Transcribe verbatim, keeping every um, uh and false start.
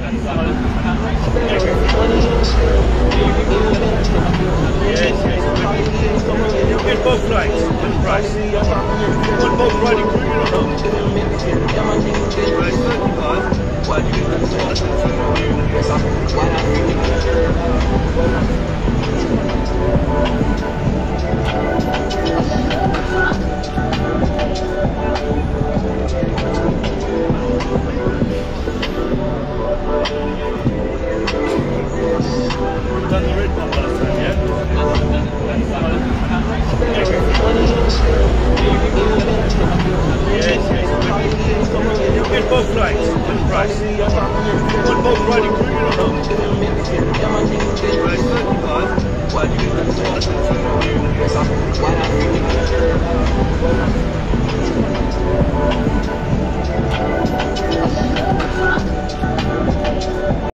Yes, yes. You get both rights, one price. You want both right included or not? Price thirty-five. Done the red one last time, yeah? Yes, yes. You get both rights, one price. You want both right included or not? Price thirty-five.